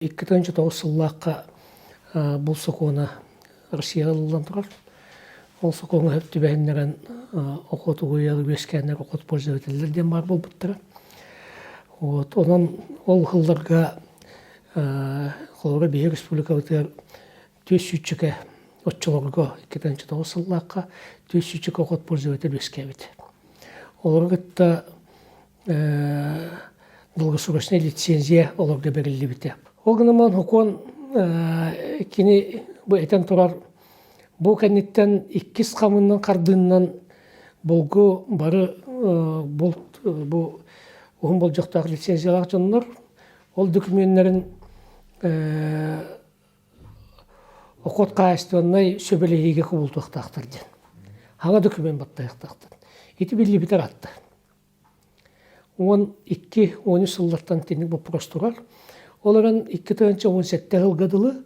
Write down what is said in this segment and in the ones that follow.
2009 сыллаахха бул сокуона Россияҕа ылыллан турар. Ол сокуоҥҥа сөп түбэһиннэрэн охот угуйар үөскээннэр охот пользователлэр диэн баар буолбуттара. Вот онон ол сылларга холобура биһиги республикабытыгар түөрт сүүсчэкэ оччолорго 2009 сыллаахха түөрт сүүсчэкэ охот пользователь үөскээбит. Олору кытта долгосрочная лицензия олорго бэриллибитэ. Ол гынан сокуон кини бу этэн турар бу кэнниттэн иккис хамынан хардыынан булгу бары булт бу уһун болдьохтоох лицензиялаах дьоннор ол документнарын охот хаһаайыстыбаннай сөбүлэһиигэ кубулутуохтаахтар диэн. Хаҥа документ баттайыахтаахтар. Ити биллибитэ ыраатта. 12, 13 сыллартан итинник боппуруос турар. Ол эрэн 2017 сылга дылы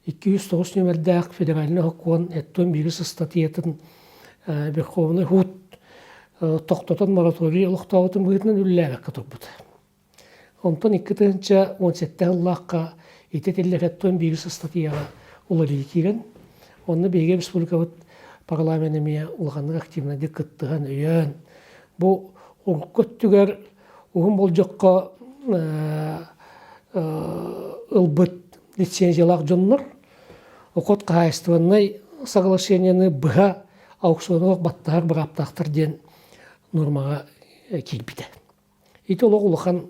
209 нүөмэрдээх федеральнай сокуон эттон биирис ыстатыйатын Верховный Суд тохтотон мораторий олохтообутун быһыытынан үлэлээбэккэ турбута. Онтон 2017 сыллаахха ити этиллэр биирис ыстатыйаҕа уларыйыы киирэн, онно биһиги республикабыт парламент эмиэ улаханнык активнайдык кыттыһан, өйөөн, бу урукку өттүгэр уһун болдьоххо ылбыт лицензиялаах дьоннор охот хаһаайыстыбаннай соглашениены быһа аукционугар баттаһар бырааптаахтар диэн нуормаҕа киирбитэ. Ити олох улахан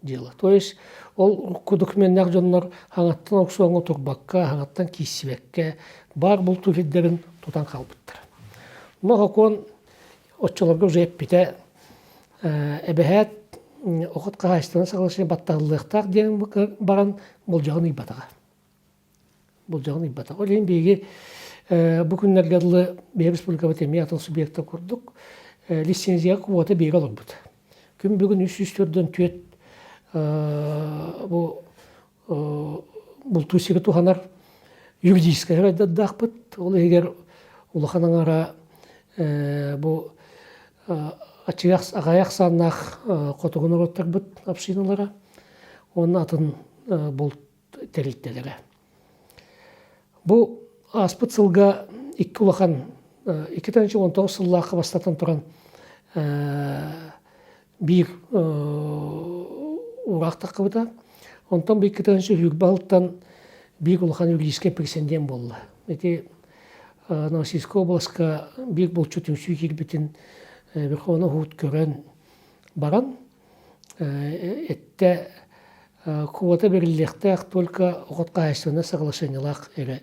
дьыала. То есть ол урукку докуменнаах дьоннор хаҥаттан аукциоҥҥа турбакка, хаҥаттан киирсибэккэ баар бултуур сирдэрин тутан хаалбыттар. Но сокуон оччолорго уже эппитэ эбэһээт охот хаһаайыстыбаны соглашение баттаһыллыахтаах диэн баран болдьоҕун ыйбатаҕа. Болдьоҕун ыйбатах. Ол иһин биһиги бу күннэргэ дылы биһиги республикабыт эмиэ атын субъектар курдук лицензия квота биэрэ олорбут. Күн бүгүн 344 бу бултуу сири туһанар юридическай райдардаахпыт. Ол иһигэр улахан аҥара бу аҕыйах ахсааннаах хотугу норуоттарбыт общиналара уонна атын булт тэрилтэлэрэ. Бу ааспыт сылга икки улахан 2019 сыллаахха бастатан туран биир уураах таххыбыта. Онтон бу 2020 сылтан биир улахан юридическай прецедент буолла. Ити Новосибирскай областка биир булчут түмсүү киирбитин Верховный Суд көрөн баран эттэ квота бэриллиэхтээх только охот хаһаайыстыбаннай соглашениелаах эрэ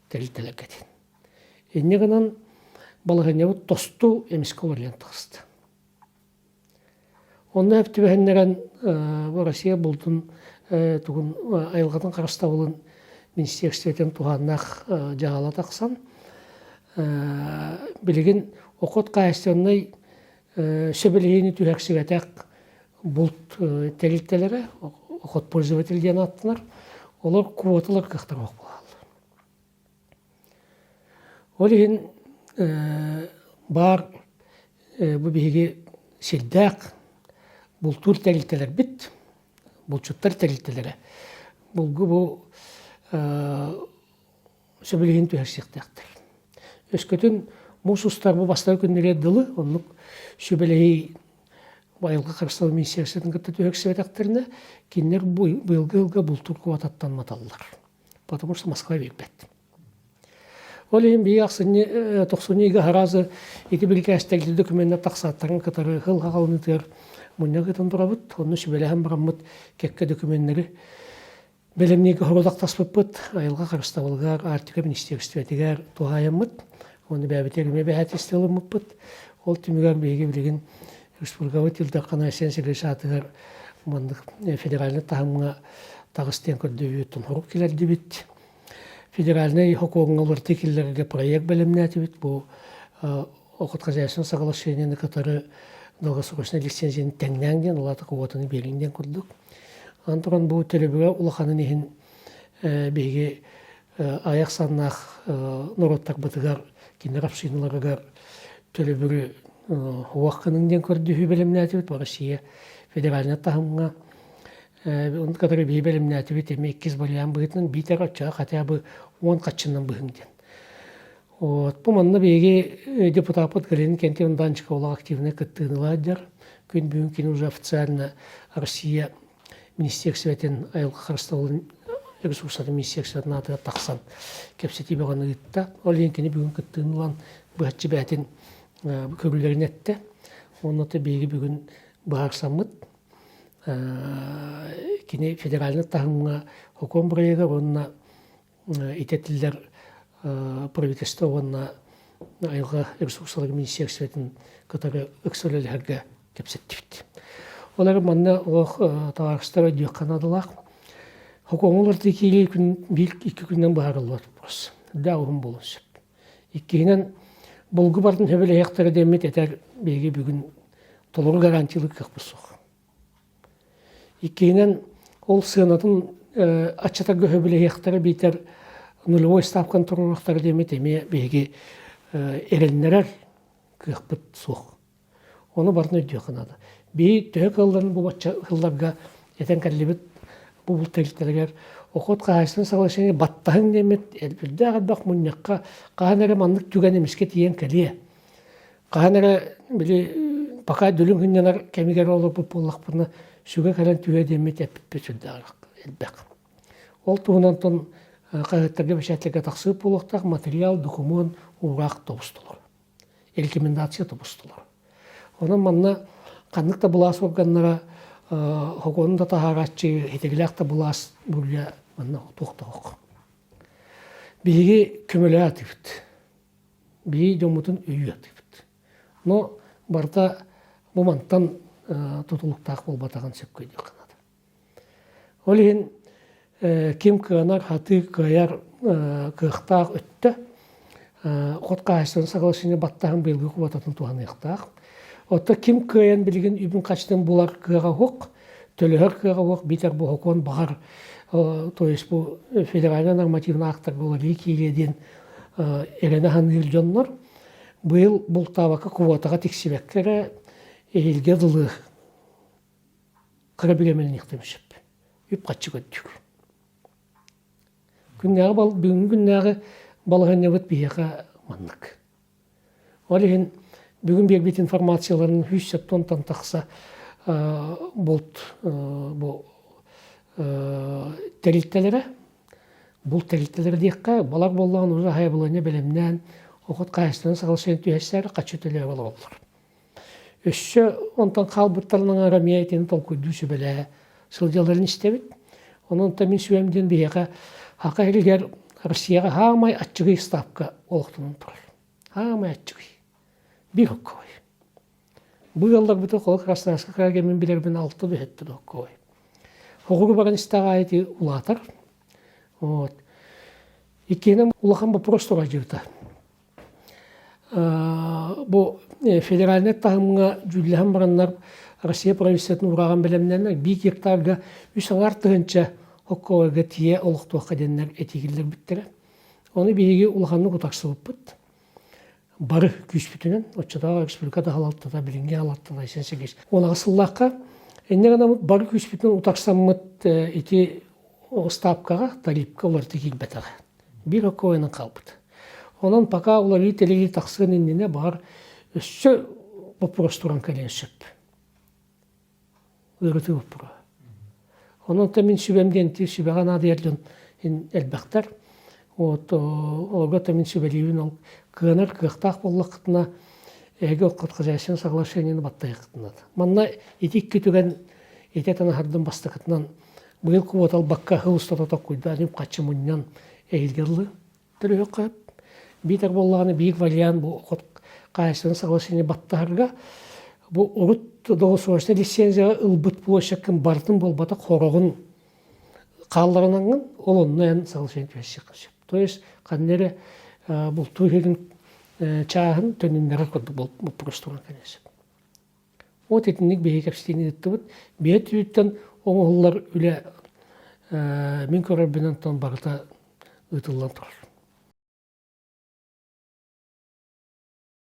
тэрилтэлэргэ этин. Инньэ гынан балаһыанньабыт тосту эмискэ уларыйан таҕыста. Онно эп түбэһиннэрэн бу Россия булдун тугун айылҕатын харыстабылын министерствотын туһааннаах дьаһала тахсан билигин охот хаһаайыстыбаннай сөбүлэһиини түһэрсибэтэх булт тэрилтэлэрэ охотпользователь диэн ааттанар олор квоталар кыахтара суох буолаллар. Ол иһин баар бу биһиги сирдээх бултуур тэрилтэлэрбит, булчуттар тэрилтэлэрэ булгу бу сөбүлэһин түһэрсиэхтээхтэр. Өскөтүн муус устар бу бастакы күннэригэр дылы оннук сүбэлэһии айылҕа харыстабыл министерствотын кытта түһэрсибэтэхтэринэ, кинилэр быйылгы сылга бултуур квотаттан маталлар. Потому что Москва биэрбэт. Ол иһин биһиги ахсынньы тохсунньу ыйга сразу ити бирикээстэргэ докуменнар тахсааттарын кытары сыл хаҕалыныытыгар мунньах ыытан турабыт. Онно сүбэлэһэн бараммыт кэккэ докуменнары Бэлэмнииргэ хорудахтаспыппыт, айылҕа харыстабылыгар, Арктика министиэристибэтигэр туһаайаммыт уонна бэйэбитигэр эмиэ эбэһээтэлистибэ ылыммыппыт. Ол түмүгэр биһиги билигин республикабыт Ил Дархан Айсен Сергеевич аатыгар маннык федеральнай таһымҥа таҕыс диэн көрдөһүүттэн хорук киллэрдибит. Федеральнай сокуоҥҥа уларытыы киллэрэргэ проект бэлэмнээтибит. Бу охотхозяйственное соглашениены кытары долгосрочнай лицензияны тэҥнээҥ диэн, ол аата квотаны биэриҥ диэн курдук. Аны туран бу төлөбүрэ улаханын иһин биһиги айах саннаах норуоттарбытыгар, кинилэр общиналарыгар төлөбүрү уох гыныҥ диэн көрдөһүү бэлэмнээтибит. Россия федеральнай таһымҥа. Оны кытары биһи бэлэмнээтибит эмиэ иккис вариант быһыытынан биитэр оччоҕо хотя бы 10 хаччынан быһыҥ диэн. Вот. Бу манна биһиги депутаппыт Галина Кентьевна Данчикова активнай кыттыыны ылааддьар. Күн бүгүн кини уже официально Россия министерствотын айылҕа харыстабылын ресурсатын министерствотын аатыгар тахсан кэпсэтии бөҕөнү ыытта. Ол иһин кини бүгүн кыттыыны ылан быһаччы бэйэтин көрүүлэрин эттэ. Уонна биһиги бүгүн быһаарсаммыт кини федеральнай таһымҥа сокуон бырайыагар уонна итэтиллэр правительство уонна айылҕа ресурсаларын министерствотын кытары ыкса үлэлэһэргэ кэпсэттибит. Ол эрэн манна олох табаарыстар өйдүөххэ наадалаах. Сокуоҥҥа уларытыы киирии күн биир икки күнүнэн быһаарыллыбат вопрос. Үрдээх уһун буолуон сөп. Иккиһинэн, булгу бардын сөбүлэһиэхтэрэ диэммит этэр биһиги бүгүн толору гарантиялыыр кыахпыт суох. Иккиһинэн, ол сыанатын аччатарга сөбүлэһиэхтэрэ биитэр нулевой ставканы туруоруохтара диэммит эмиэ биһиги эрэннэрэр кыахпыт суох. Ону барытын өйдүөххэ наада. Биһи төһө кыалларын бу бачча сылларга этэн кэллибит бу булт тэрилтэлэригэр охот хаһаайыстыбатын соглашение баттаһыҥ диэммит элбэх элбэх мунньахха хаһан эрэ маннык түгэн эмискэ тиийэн кэлиэ. Хаһан эрэ били пока дүлүҥ сынньанар кэмигэр олорбут буоллахпына сүгэ кэлэн түһүө диэммит эппиппит сүрдээх элбэх. Ол туһунан хаһыаттарга бэчээттэргэ тахсыбыт буолуохтаах материал, докумуон, уураах тобустулар. рекомендация тобустулар. Онон манна ханнык да былаас органнара сокуону да таһаарааччы, итигэлээх да былаас буруйа манна туох да суох. Биһиги көмөлөһө атыыбыт. Биһиги дьоммутун өйүү атыыбыт. Но барыта бу мантан тутулуктаах буолбатаҕын сөпкө өйдүөххэ наада. Ол иһин ким кыанар, хатыы кыайар кыахтаах өттө хот хаһаайыстыбаны соглашение баттаһын быйылгы кубататын туһаныахтаах. Оттон ким кыайан билигин үбүн-харчытын булар кыаҕа суох, төлөһөр кыаҕа суох, биитэр бу сокуон баҕар, то есть бу федеральнай нормативный актарга уларыы киириэ диэн эрэнэ саныыр дьоннор быйыл бултаабакка квотаҕа тиксибэккэ эрэ эһиилгэ дылы кыра бириэмэлэниэхтэрин сөп. Үп-харчы көрдүүр. Күннээҕи бүгүҥҥү күннээҕи балаһыанньабыт биһиэхэ маннык. Ол иһин бүгүн биэрбит информацияларын 170-тан тахса булт бу тэрилтэлэрэ булт тэрилтэлэрэ диэххэ, балар буоллаҕына уже хайабылыанньа бэлэмнээн, охот хаһаайыстыбаны саҕалашайын түһэрсээр хаччы төлөбө олороллор. Өссө онтон хаалбыттарын аҥаара эмиэ итини толкуйдуу сүбэлэһэ сылдьалларын истэбит. Онон мин сүбэм диэн биһиэхэ Саха сиригэр Россияҕа саамай аччыгый ставка олохтонон турар. Саамай аччыгый. Биир хоккой. Бу ыалларбыты холо Красноярскай крайга мин билэрбин алта бүһэттэ хоккой. Хоҕуру баран истэҕэ аайы ити улаатар. Вот. Иккиһинэн улахан вопрос тура Бу федеральнай таһымҥа дьүүллэһэн бараннар Россия правительствотын уурааҕын бэлэмнэнэр биир гектарга үс аҥаар тыһыынча хоккоойга тиийэ олохтуохха диэннэр этии киллэрбиттэрэ. Ону биһиги улаханнык утарсыбыппыт. Бары күүспүтүнэн, оччотооҕу республика да салалтата, билиҥҥи салалтата Айсен Сергеевич 18 сыллаахха инньэ гынан бары күүспүтүнэн утарсаммыт ити ыстаапкаҕа, тарифка уларыта киирбэтэҕэ. Биир оккойунан хаалбыт. Онон пока уларыы-тэлэрии тахсыан иннинэ баҕар өссө боппуруос туран кэлиэн сөп. Ыарытыы боппуруоһа. Онон та мин сүбэм диэн сүбэҕэ наадыйар дьон элбэхтэр. Вот олорго та мин сүбэлиибин ол кыанар кыахтаах буоллаххытына эһиги оккут хозяйственное соглашениены баттайаххытына. Манна ити икки түгэн ити этэн аһардым бастакытынан Быйыл кубот албакка сыл устата токкуйдаан үп-харчы мунньан эһиилгэ ыллы. Төрүөххэ биитэр буоллаҕына биир вариант бу хот хаһаайыстыбаны соглашение баттаһарга бу урут долгосрочнай лицензияҕа ылбыт площадкын барытын буолбатах хороҕун хаалларынаҥҥын ол онно эн соглашение түһэрсиэххин сөп. То есть ханна эрэ бултуу иһигин чааһын төнүннэрэр курдук боппуруос туран кэлиэн сөп. Вот итинник биһиги кэпсэтиини ыыттыбыт. Биһи өттүттэн оҥоһуллар үлэ мин көрөрбүнэн барыта ыытыллан турар.